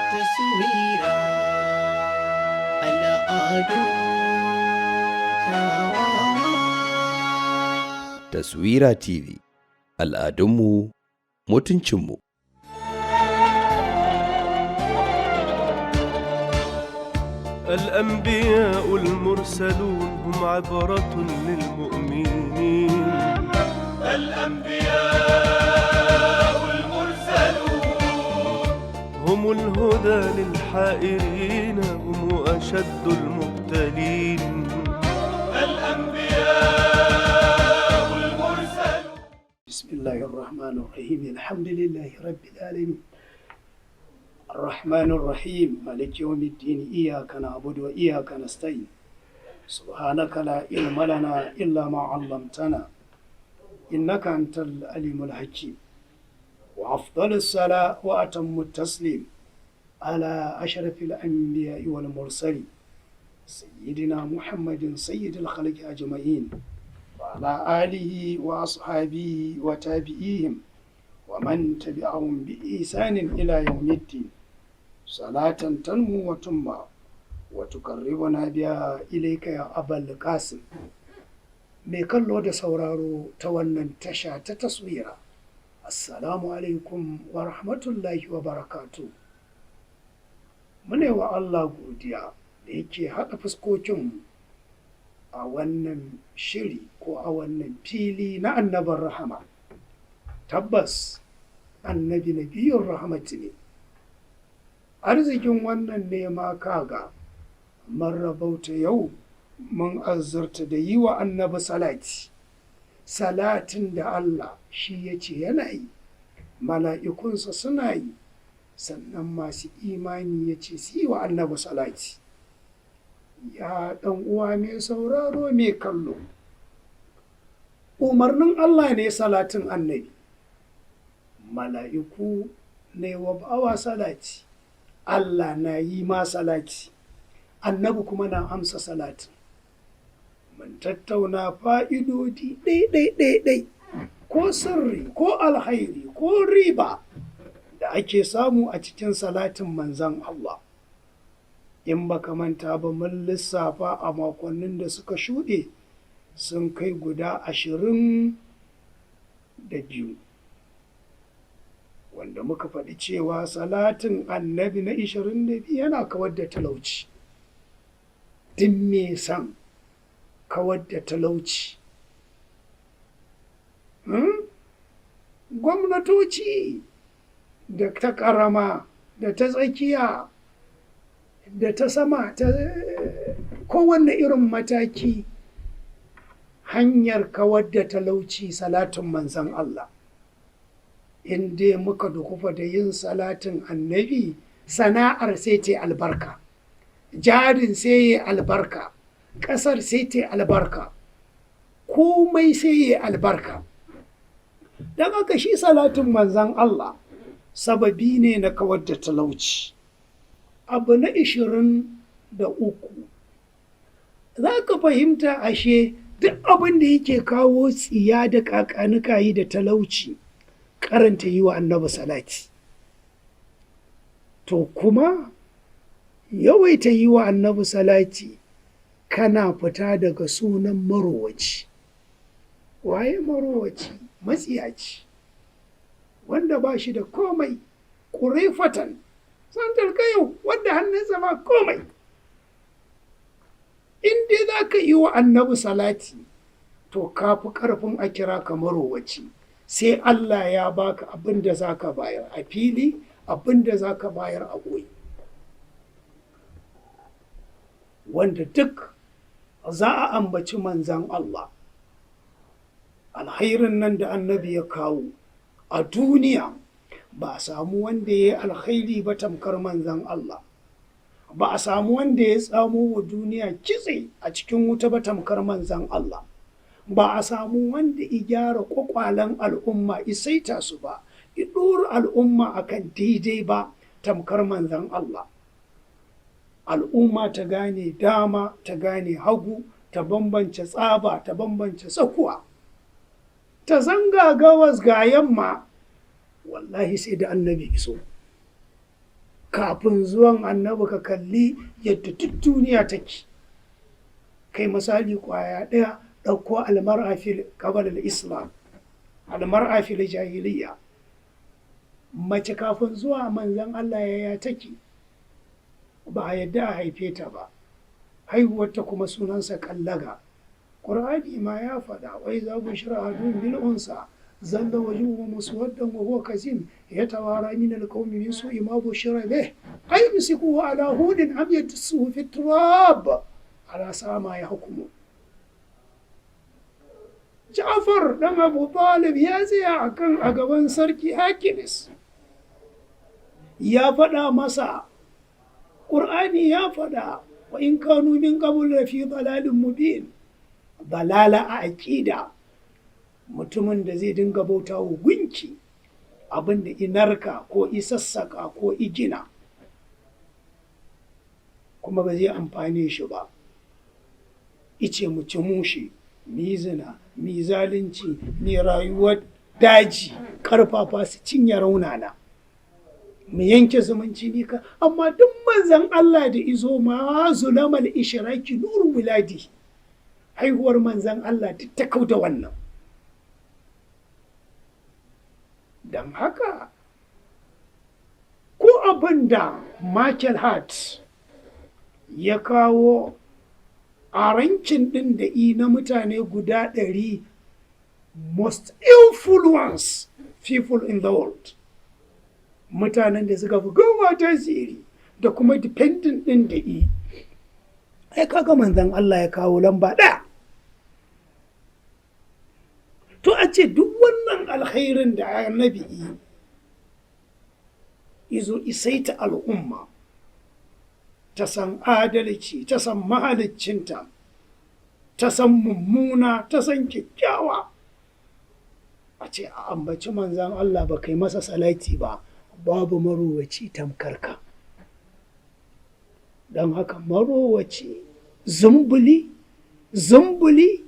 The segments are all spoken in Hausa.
Taswira al'adu kyawawa. Taswira TV, al'adunmu, mutuncinmu. الأنبياء المرسلون هم عبرة للمؤمنين. الأنبياء المرسلون هم الهدى للحائرين، هم أشد المبتلين. الأنبياء المرسلون. بسم الله الرحمن الرحيم، الحمد لله رب العالمين، الرحمن الرحيم، مالك يوم الدين، إياك نعبد وإياك نستعين، سبحانك لا علم لنا إلا ما علمتنا إنك أنت العليم الحكيم، وأفضل الصلاة وأتم التسليم على أشرف الأنبياء والمرسلين، سيدنا محمد سيد الخلق أجمعين، وعلى آله وأصحابه وتابعيهم ومن تبعهم بإحسان إلى يوم الدين، صلاة تنمو وتنمى وتقربنا بها إليك يا أبا القاسم. Mai kallo da sauraro ta wannan tasha ta Taswira, assalamu alaikum wa rahmatullahi wa barakatu. Mune wa Allah godiya da yake haɗa fuskokinmu a wannan shiri ko a wannan fili na Annabin Rahama. Tabbas Annabi nabiyun rahmati ne. Arzikin wannan nema kaga mun rabauta yau, mun azurta da yi wa Annabi salati, salatin da Allah shi ya ce yana yi, mala'ikunsa suna yi, sannan masu imani ya ce su yi wa Annabi salati. Ya ɗan uwa mai sauraro, mai kallo, umarnin Allah ne salatin Annabi. Mala'iku ne wa bawa salati, Allah na yi ma salati, Annabi kuma na amsa salatin. Mun tattauna fa'idodi ɗai-ɗai-ɗai, ko sirri ko alhairi ko riba da ake samu a cikin salatin Manzan Allah. In baka manta ba, mun lissafa a makonnin da suka shuɗe, sun kai guda 22, wanda muka faɗi cewa salatin Annabi na 22 yana kawar da talauci. Duk me san kawar da talauci, Gwamnatoci da ta ƙarama da ta tsakiya da ta sama, ta kowanne irin mataki, hanyar kawar da talauci salatin Manzan Allah. In dai muka dukufa da yin salatin Annabi, sana'ar sai ta albarka, jarin sai ya albarka, ƙasar sai ta albarka, komai sai ya albarka. Don haka shi salatin Manzan Allah sababi ne na kawar da talauci. Abu na 23, za ka fahimta ashe duk abin da yake kawo tsiya da kakanikayi da talauci, karanta yi wa Annabi salati. To kuma yawaita yi wa Annabi salati, kana fita daga sunan marowaci. Waye marowaci? Matsiyaci, wanda ba shi da komai, ƙurefatan santar kayo, wanda hannunsa ba komai. In dai za ka yi wa Annabi salati, to ka fi ƙarfin a kira ka marowaci. Sai Allah ya baka abin da za ka bayar a fili, abin da za ka bayar a ɓoye. Wanda duk za a ambaci Manzan Allah, alkhairin nan da Annabi ya kawo a duniya, ba a samu wanda ya yi alkhairi ba tamkar Manzan Allah, ba a samu wanda ya tsamo wa duniya kitse a cikin wuta ba tamkar Manzan Allah, ba a samu wanda i gyara kwakwalen al'umma, isaita su ba, i ɗora al'umma akan daidai ba tamkar Manzan Allah. Al'umma ta gane dama, ta gane hagu, ta bambance tsaba, ta bambance tsakuwa, ta zanga gawas ga yamma, wallahi sai da Annabi iso. Kafin zuwan Annabi Kafin zuwan annabi ka kalli yadda duk duniya take. Kai misali kwaya ɗaya, ɗauko almar'a fil qabl al-islam, almar'a fil jahiliya. Mace kafin zuwa manzon Allah yaya take? Ba a yadda a haife ta ba, haihuwarta kuma sunansa kallaga. Ƙur'ani ma ya faɗa, wai za ku shira adun bil unsa zalla wajuhu muswaddan wa huwa kazim yatawara min alqawmi min su'i ma bushira bih ayumsikuhu ala hunin am yadsuhu fi turab ala sama ya hukumu. Ja'far dan Abu Talib ya tsaya akan a gaban sarki Hakilis, ya faɗa masa, Ƙur'ani ya faɗa, wa in kanu min qabl la fi dalalin mubin. Dalala a aƙida, mutumin da zai dinga bauta wa gunki, abin da inarka ko isassaka ko igina, kuma ba zai amfane shi ba. Ice mu ci mushi, mi zina, mi zalunci, mi rayuwar daji, karfafa su cinye raunana, mu yanke zumunci ni ka. Amma duk manzon Allah da izo ma zulamal ishraki nuru wiladi, haihuwar manzon Allah duk ta kauda wannan. Don haka ko abin da Michael Hart ya kawo a ranking ɗin da i na mutane guda 100 most influence people in the world, mutanen da suka fi kowa tasiri, da kuma dependent ɗin da i, ai kaga manzon Allah ya kawo lamba ɗaya. To a ce duk wannan alkhairin da annabi yi izo isaita al'umma ta san adalci, ta san mahaliccinta, ta san mummuna, ta san kyakkyawa, a ce a ambaci manzan Allah ba kai masa salati ba, babu marowaci tamkarka. Don haka marowaci zumbuli zumbuli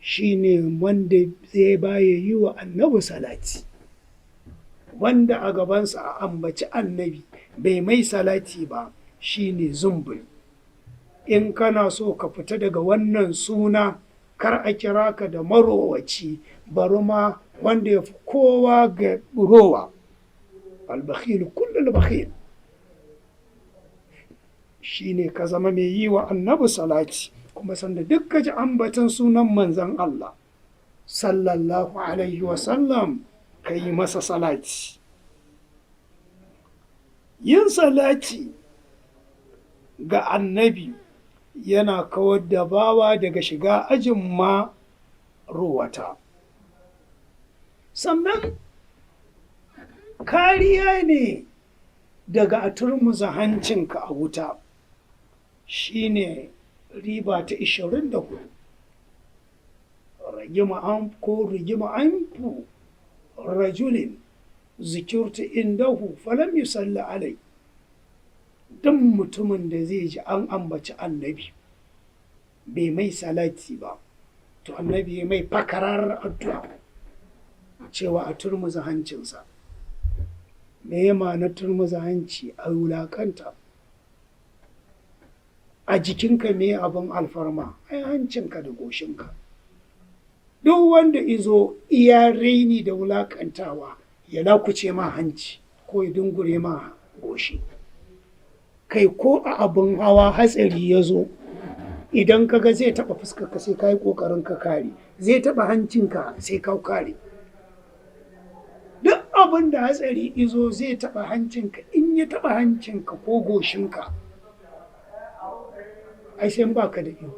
shine wanda zai baya yi wa annabi salati, wanda a gabansa a ambaci annabi bai mai salati ba, shine zumbuli. In kana so ka fita daga wannan suna, kar a kira ka da marowaci, bari ma wanda ya fi kowa ga rowa, albakhil kullul bakhil, shine ka zama mai yi wa annabi salati. Kuma sanda duk ka ji ambaton sunan manzon Allah sallallahu alaihi wasallam, ka yi masa salati. Yin salati ga annabi yana kawar da bawa daga shiga ajin ma ruwata. Sannan kariya ne daga a turmuza hancinka a wuta, shine riba ta 24. Ragima an ko rigima an fu rajulin zikirtu indahu falam yusalli alai. Duk mutumin da zai ji an ambaci annabi bai mai salati ba, to annabi ya mai fakarar addu'a cewa a turmuza hancinsa. Me ya ma'ana turmuza hanci? A wulakanta. A jikinka me abin alfarma? Ai hancinka da goshinka. Duk wanda izo iya raini da wulakantawa, ya lakuce ma hanci ko ya dungure ma goshi. Kai ko a abin hawa hatsari ya zo, idan kaga zai taɓa fuskarka sai ka yi ƙoƙarin ka kare, zai taɓa hancinka sai ka kare. Duk abin da hatsari izo zai taɓa hancinka, in ya taɓa hancinka ko goshinka, ai sai baka da iko.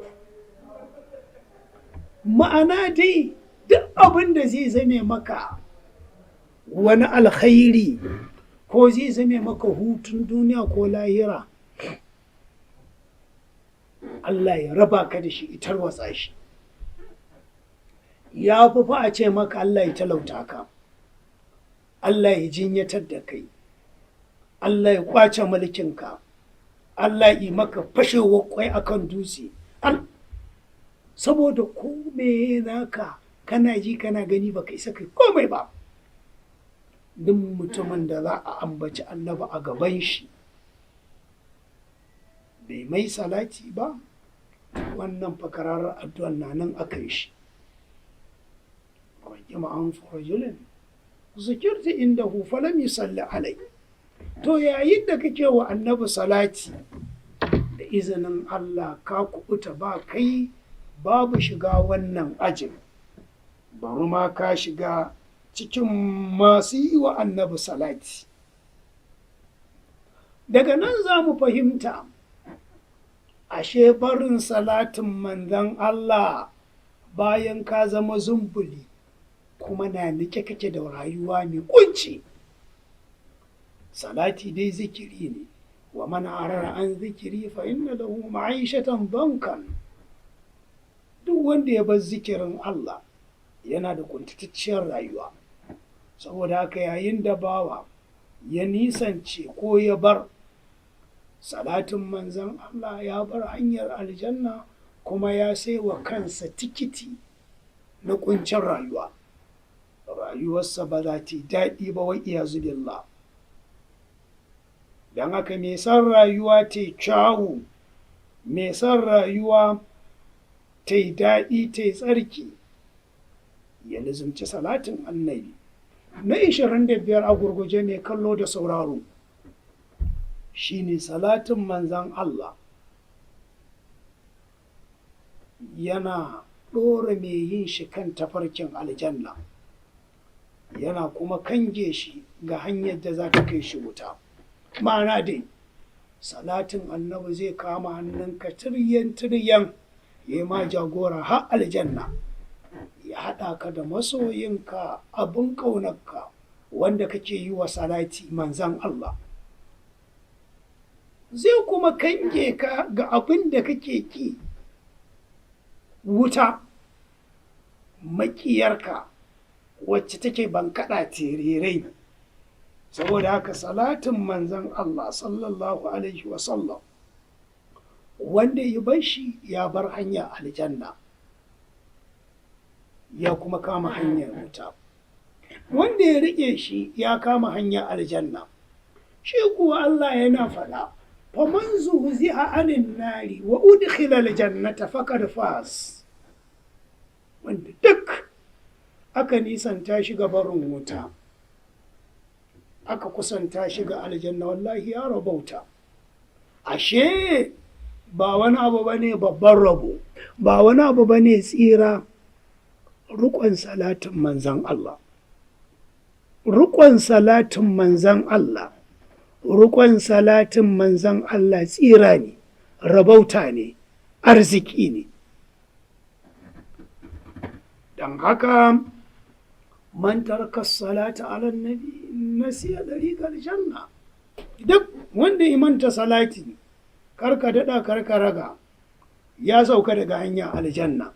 Ma'ana dai duk abin da zai zame maka wani alkhairi ko zai zame maka hutun duniya ko lahira, Allah ya raba ka da shi, itar watsa shi. Ya fi fa a ce maka Allah ya talauta ka, Allah ya jinyatar da kai, Allah ya kwace mulkinka, Allah yi maka fashewar kwai akan dutse. Saboda ko me naka kana ji kana gani baka isa kai komai ba. Duk mutumin da za a ambaci annabi a gaban shi bai mai salati ba, wannan fakararar addu'an na nan aka yi shi. Ragima an rajulin zikirti indahu falam yusalli alai. To yayin da kake wa annabi salati, da izinin Allah ka kuɓuta, ba kai babu shiga wannan ajin, bari ma ka shiga cikin masu yi wa annabi salati. Daga nan za mu fahimta ashe barin salatin manzon Allah bayan ka zama zumbuli kuma na nike kake da rayuwa mai kunci. Salati dai zikiri ne, wa man arara an zikiri fa inna lahu ma'ishatan dankan. Duk wanda ya bar zikirin Allah yana da kuntatacciyar rayuwa. Saboda haka yayin da bawa ya nisance ko ya bar salatin manzon Allah, ya bar hanyar aljanna kuma ya sai wa kansa tikiti na kuncin rayuwa. Rayuwarsa ba za ta yi daɗi ba, wa iyazu billah. Don haka mai son rayuwa ta yi kyawu, mai son rayuwa ta yi daɗi, ta yi tsarki, ya lizumci salatin annabi. Na 25 a gurguje, mai kallo da sauraro, shine salatin manzan Allah yana ɗora mai yin shi kan tafarkin aljanna, yana kuma kange shi ga hanyar da za ta kai shi wuta. Ma'ana dai, salatin annabi zai kama hannunka tiryan tiryan, ya ma jagora har aljanna, ya haɗa ka da masoyinka, abin ƙaunarka, wanda kake yi wa salati, manzan Allah. Zai kuma kange ka ga abin da kake ki, wuta, maƙiyarka wacce take bankaɗa tererai. Saboda haka salatin manzan Allah sallallahu alaihi wasallam, wanda ya bar shi ya bar hanya aljanna, ya kuma kama hanyar wuta. Wanda ya riƙe shi ya kama hanya aljanna. Shi kuwa Allah yana faɗa, faman zuhziha anin nari wa udkhila aljannata faqad faz. Wanda duk aka nisanta shi ga barin wuta, aka kusanta shi ga aljanna, wallahi ya rabauta. Ashe ba wani abu bane babban rabo, ba wani abu bane tsira, riƙon salatin manzan Allah, riƙon salatin manzan Allah, riƙon salatin manzan Allah tsira ne, rabauta ne, arziki ne. Don haka man tarka salata ala nabi nasiya dariqal janna. Duk wanda ya manta salati, karka daɗa karka raga, ya sauka daga hanya aljanna.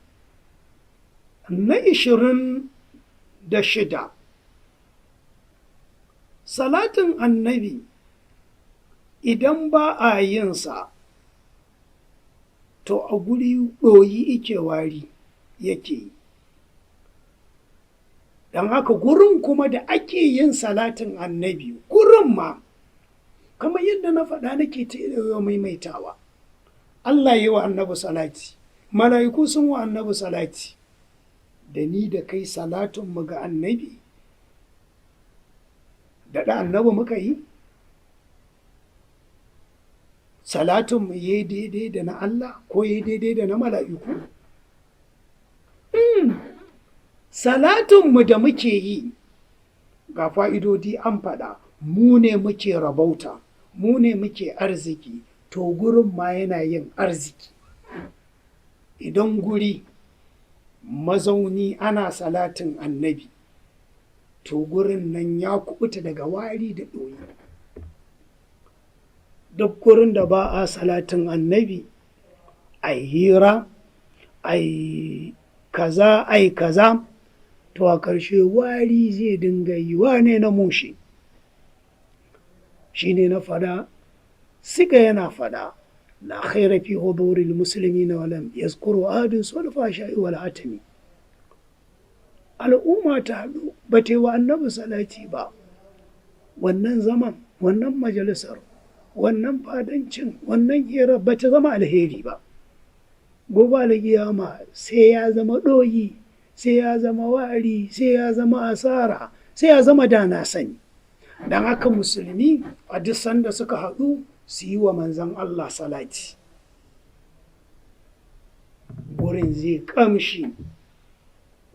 Na 26, salatin annabi idan ba a yinsa, to a guri ɗoyi ike, wari yake yi. Don haka gurin kuma da ake yin salatin annabi, gurin ma kamar yadda na faɗa nake ta maimaitawa, Allah yi wa annabi salati, mala'iku sun wa annabi salati, da ni da kai salatinmu ga annabi, da da annabi muka yi salatinmu, ya daidai da na Allah ko ya daidai da na mala'iku? Salatinmu da muke yi, ga fa'idodi an faɗa, mu ne muke rabauta, mu ne muke arziki, to gurin ma yana yin arziki. Idan guri mazauni ana salatin annabi, to gurin nan ya kubuta daga wari da ɗoyi. Duk gurin da ba a salatin annabi, ai hira, ai kaza, ai kaza, to a ƙarshe wari zai dinga yi wane na mushe. Shi ne na fada, siga yana fada, la khaira fi huduril muslimina wa lam yazkuru ahadun sulfa sha'i wal atami. Al'umma ta haɗu ba ta yi wa annabi salati ba, Wannan zaman, wannan majalisar, wannan fadancin, wannan hira ba ta zama alheri ba. Gobe alkiyama sai ya zama ɗoyi, sai ya zama wari, sai ya zama asara, sai ya zama dana sani. Don haka musulmi a duk sanda suka haɗu su yi wa manzon Allah salati. Gurin zai kamshi,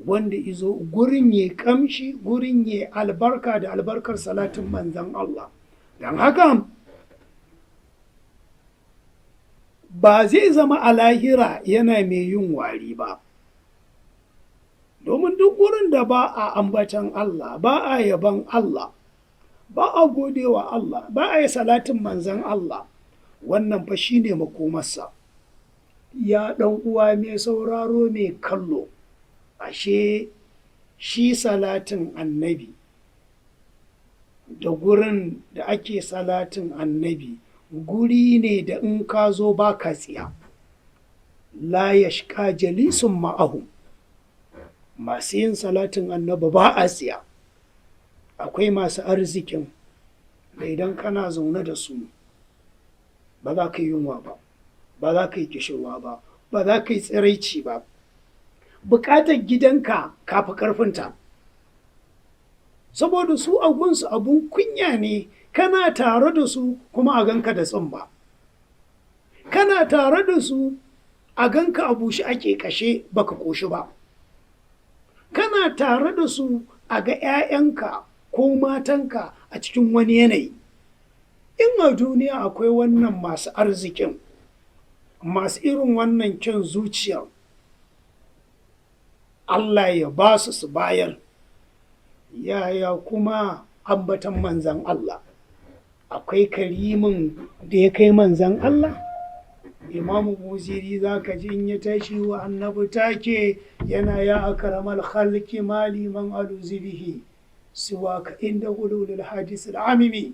wanda izo gurin ya kamshi, gurin ya albarka da albarkar salatin manzon Allah. Don haka ba zai zama a lahira yana mai yin wari ba. Domin duk gurin da ba a ambatan Allah, ba a yaban Allah, ba a godewa Allah, ba a yi salatin manzon Allah, wannan fa shine makomarsa. Ya ɗan uwa mai sauraro mai kallo, ashe shi salatin annabi da gurin da ake salatin annabi guri ne da in ka zo ba ka tsiya. La yashqa jalisun ma'ahum. Masu yin salatin annabi ba a tsiya. Akwai masu arzikin da idan kana zaune da su ba za ka yi yunwa ba, ba za ka yi kishirwa ba, ba za ka yi tsiraici ba. Bukatar gidanka ka fi ƙarfinta. Saboda su agunsu abun kunya ne kana tare da su kuma a ganka da tsumma. Kana tare da su a ganka a bushe ake kashe baka koshi ba. Kana tare da su a ga 'ya'yanka ko matanka a cikin wani yanayi. In a duniya akwai wannan masu arzikin, masu irin wannan kyan zuciyar, Allah ya ba su su bayar. Yaya kuma ambatan manzan Allah? Akwai karimin da ya kai manzan Allah? Imamu Buziri za ka ji in ya tashi wa annabi take yana ya akramal khalqi mali man aluzi bihi siwaka inda hululul hadis al'amimi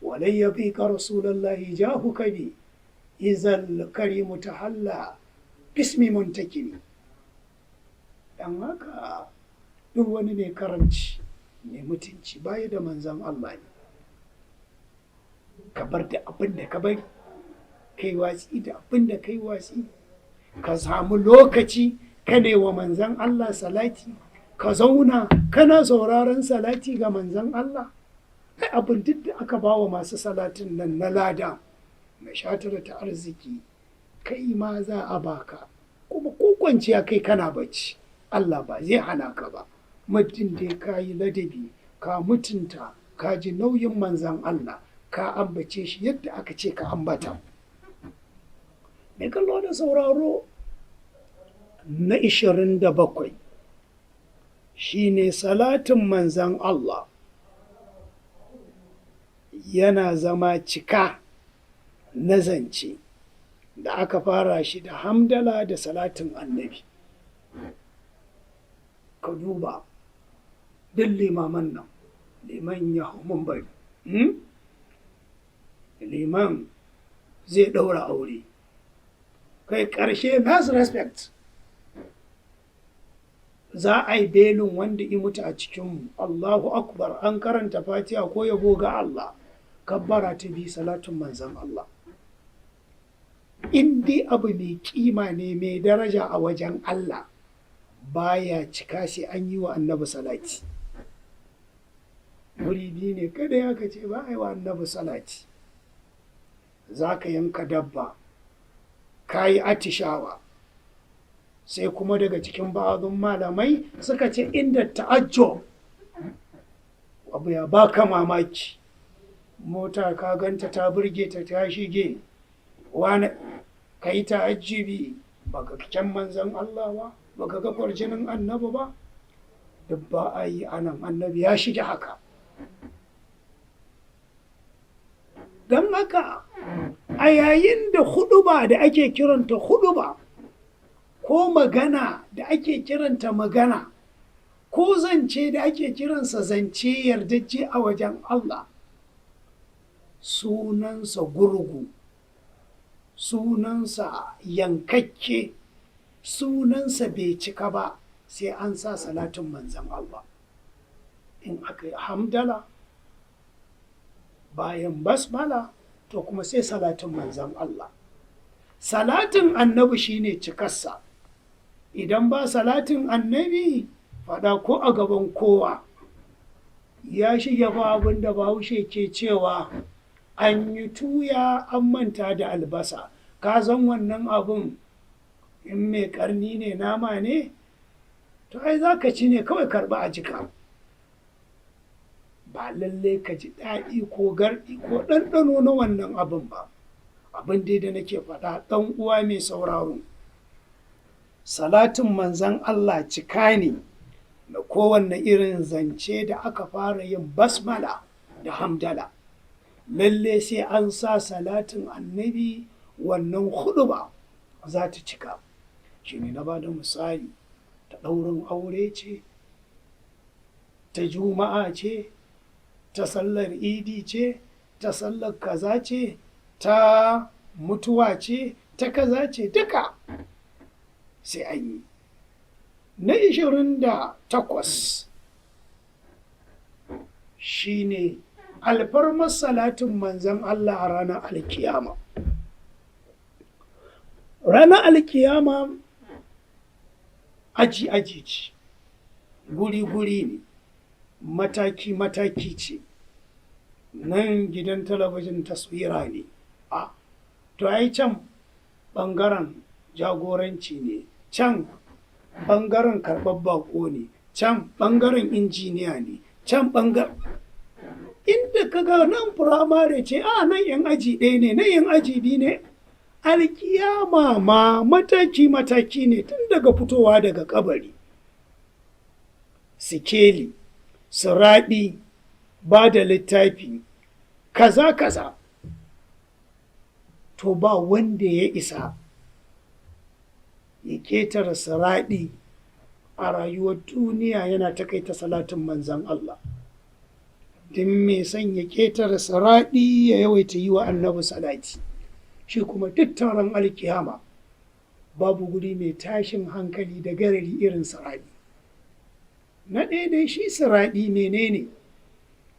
walai yadhika rasulullahi jahuka bi izal karimu tahalla bismi muntakimi. Dan haka duk wani mai karamci, mai mutunci baya da manzan Allah ne. Ka bar da abin da ka bari, kai watsi da abin da kai watsi, ka samu lokaci ka ne wa manzan Allah salati, ka zauna kana sauraron salati ga manzan Allah. Ai abin duk da aka ba wa masu salatin nan na lada, mai shatar ta arziki, kai ma za a baka. Kuma ko kwanciya kai kana bacci, Allah ba zai hana ka ba. Muddin dai ka yi ladabi, ka mutunta, ka ji nauyin manzan Allah, ka ambace shi yadda aka ce ka ambata. Mai kallo da sauraro na 27 shine salatin manzan Allah yana zama cika na zance da aka fara shi da hamdala da salatin annabi. Ka duba duk limaman nan, liman ya hau bari, liman zai ɗaura aure, kai ƙarshe last respect za a yi belin wanda i mutu a cikinmu. Allahu akbar, an karanta fatiha ko yabo ga Allah, kabbara ta bi salatin manzan Allah. In dai abu mai kima ne mai daraja a wajen Allah baya cika sai an yi wa annabi salati. Wuri biyu ne kada ya ce ba a yi wa annabi salati. Za ka yanka dabba, ka yi atishawa, sai kuma daga cikin ba'azun malamai suka ce inda ta'ajjo abu ya baka mamaki, mota ka ganta ta burge ta ta shige wani, ka yi ta'ajjibi, baka kyan manzan Allah ba, baka ga kwarjinin annabi ba, duk ba a yi anan, annabi ya shige haka. Don haka a yayin da huɗuba da ake kiranta huɗuba, ko magana da ake kiranta magana, ko zance da ake kiransa zance yardajje a wajen Allah, sunansa gurgu, sunansa yankakke, sunansa bai cika ba sai an sa salatin manzan Allah. In aka yi hamdala Bayan basmala to kuma sai salatin manzan Allah. Salatin annabi shine cikarsa. Idan ba salatin annabi, faɗa ko a gaban kowa ya shige fa abin da Bahaushe ke cewa an yi tuya an manta da albasa. Ka san wannan abun in mai karni ne, nama ne, to ai za ka ci ne kawai, karɓa a jika, ba lallai ka ji daɗi ko garɗi ko ɗanɗano na wannan abin ba. Abin dai da nake faɗa, ɗan uwa mai sauraro, salatin manzan Allah cika ne na kowanne irin zance da aka fara yin basmala da hamdala. Lalle sai an sa salatin annabi wannan huɗuba za ta cika. Shi ne na ba da misali, ta ɗaurin aure ce, ta juma'a ce, ta sallar idi ce, ta sallar kaza ce, ta mutuwa ce, ta kaza ce, duka sai an yi. Na 28 shine alfarmar salatin manzan Allah a ranar alkiyama. Ranar alkiyama aji aji ce, guri guri ne, mataki mataki ce. Nan gidan talabijin Taswira ne, a to ai can ɓangaren jagoranci ne, can ɓangaren karɓar baƙo ne, can ɓangaren injiniya ne, can ɓangaren inda ka ga nan firamare ce, a nan yan aji ɗaya ne, nan yan aji biyu ne. Alkiyama ma mataki mataki ne, tun daga fitowa daga kabari, sikeli, siraɗi, ba da littafi, kaza kaza. To ba wanda ya isa ya ƙetare siraɗi a rayuwar duniya yana takaita salatin manzan Allah. Duk mai son ya ƙetare siraɗi, ya yawaita yi wa annabi salati. Shi kuma duk taron alkiyama babu guri mai tashin hankali da garari irin siraɗi. Na ɗaya dai, shi siraɗi menene?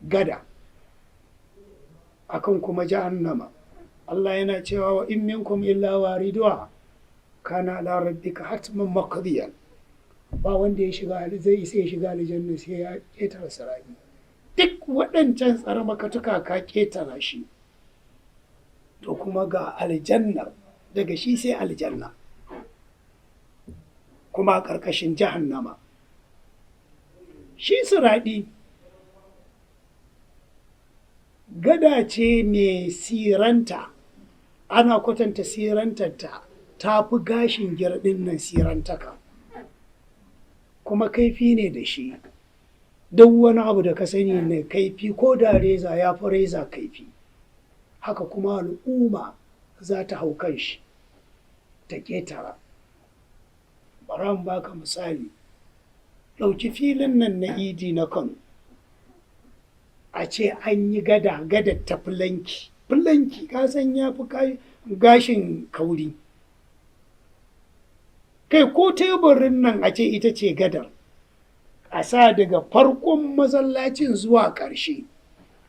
Gada akan kuma jahannama. Allah yana cewa: "Wa in minkum illa wariduha kana ala rabbika hatman maqdiyan." Ba wanda ya shiga zai isa ya shiga aljanna sai ya ƙetare siraɗi. Duk waɗancan tsare makatuka ka ƙetara shi, to kuma ga aljannar, daga shi sai aljanna, kuma a ƙarƙashin jahannama. Shi siraɗi gada ce mai siranta, ana kwatanta sirantarta ta fi gashin girɗin nan sirantaka, kuma kaifi ne da shi. Duk wani abu da ka sani mai kaifi, ko da reza, ya fi reza kaifi. Haka kuma al'umma za ta hau kan shi ta ƙetara. Bara in baka misali. Ɗauki filin nan na Idi na Kano, a ce an yi gada, gada ta filanki filanki, ka san ya fi gashin kauri. Kai, ko teburin nan a ce ita ce gadar, a sa daga farkon masallacin zuwa ƙarshe,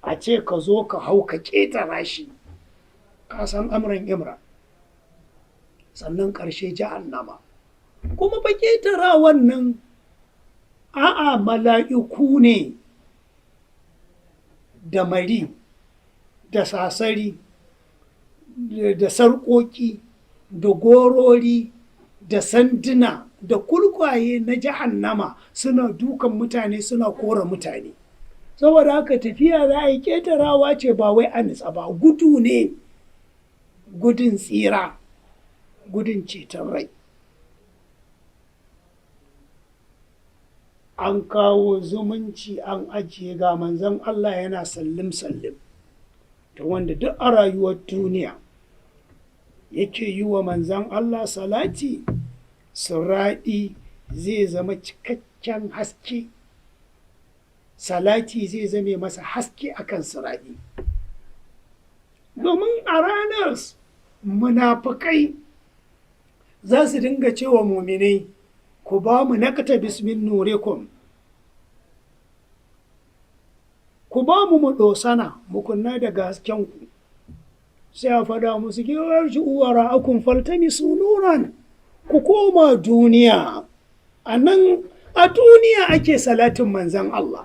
a ce ka zo ka hau ka ƙetara shi, ka san amuran imra. Sannan ƙarshe jahannama. Kuma ba ƙetara wannan, a'a, mala'iku ne da mari da sasari da sarƙoƙi da gorori da sanduna da kulkwaye na jahannama, suna dukan mutane, suna kora mutane. Saboda haka tafiya za a yi, ƙetarawa ce, ba wai a nitsa ba, gudu ne, gudun tsira, gudun ceton rai. An kawo zumunci an ajiye, ga manzon Allah yana sallim sallim. Ta wanda duk a rayuwar duniya yake yi wa manzon Allah salati, siraɗi zai zama cikakken haske, salati zai zame masa haske akan siraɗi. Domin a ranar munafukai za su dinga cewa muminai, "Ku ba mu nakta bismin nurikum, ku Ku ba mu mu ɗosana, mu kunna daga haskenku. Sai a faɗa musu, irji'u wara'akum faltamisu nuran. Ku koma duniya. A nan a duniya ake salatin manzan Allah.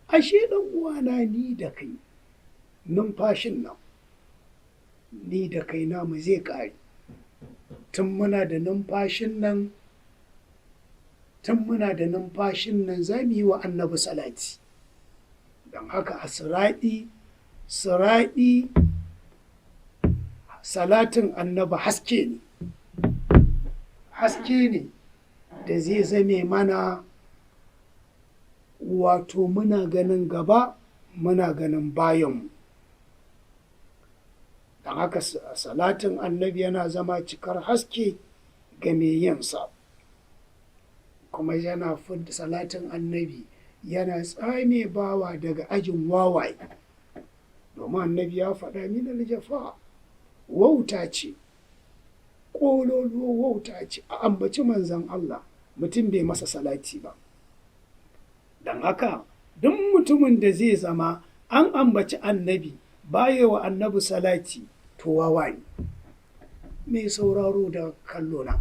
Ashe ɗan uwana, ni da kai, numfashin nan ni da kai namu zai ƙare. Tun muna da numfashin nan, tun muna da numfashin nan, za mu yi wa Annabi salati. Don haka a siraɗi, siraɗi, salatin Annabi haske ne, haske ne da zai zame mana, wato muna ganin gaba, muna ganin bayanmu. Don haka salatin Annabi yana zama cikar haske ga mai yinsa, kuma yana fidda, salatin Annabi yana tsame bawa daga ajin wawaye, domin Annabi ya faɗa, min aljafa, wauta ce, ƙololuwa wauta ce a ambaci Manzan Allah mutum bai masa salati ba. Don haka duk mutumin da zai zama an ambaci Annabi baya wa Annabi salati, to wawa ne. Mai sauraro da kallo na,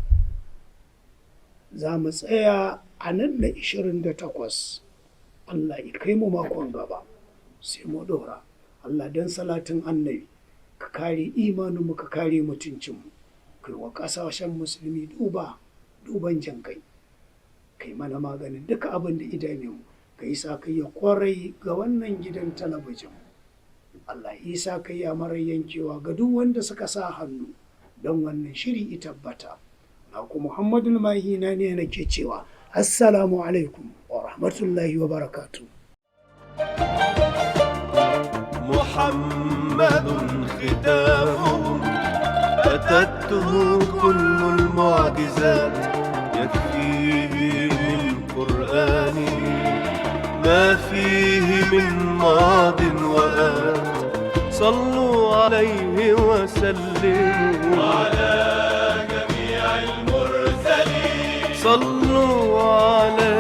za mu tsaya a nan na 28. Allah ya kai mu makon gaba, sai mu ɗora. Allah, don salatin Annabi, ka kare imaninmu, ka kare mutuncinmu, kai wa ƙasashen Musulmi duba duban jin kai, kai mana maganin duka abin da ya dame mu, ka yi sa kai ya kwarai ga wannan gidan talabijin. Allah isa kai ya marar yankewa ga duk wanda suka sa hannu don wannan shiri ya tabbata. Na ku Muhammadu Mahina ne nake cewa assalamu alaikum wa rahmatullahi wa barakatuh. محمد ختامهم أتته كل المعجزات، يكفيه من قرآنه ما فيه من ماض وآت. صلوا عليه وسلموا على جميع المرسلين. صلوا عليه.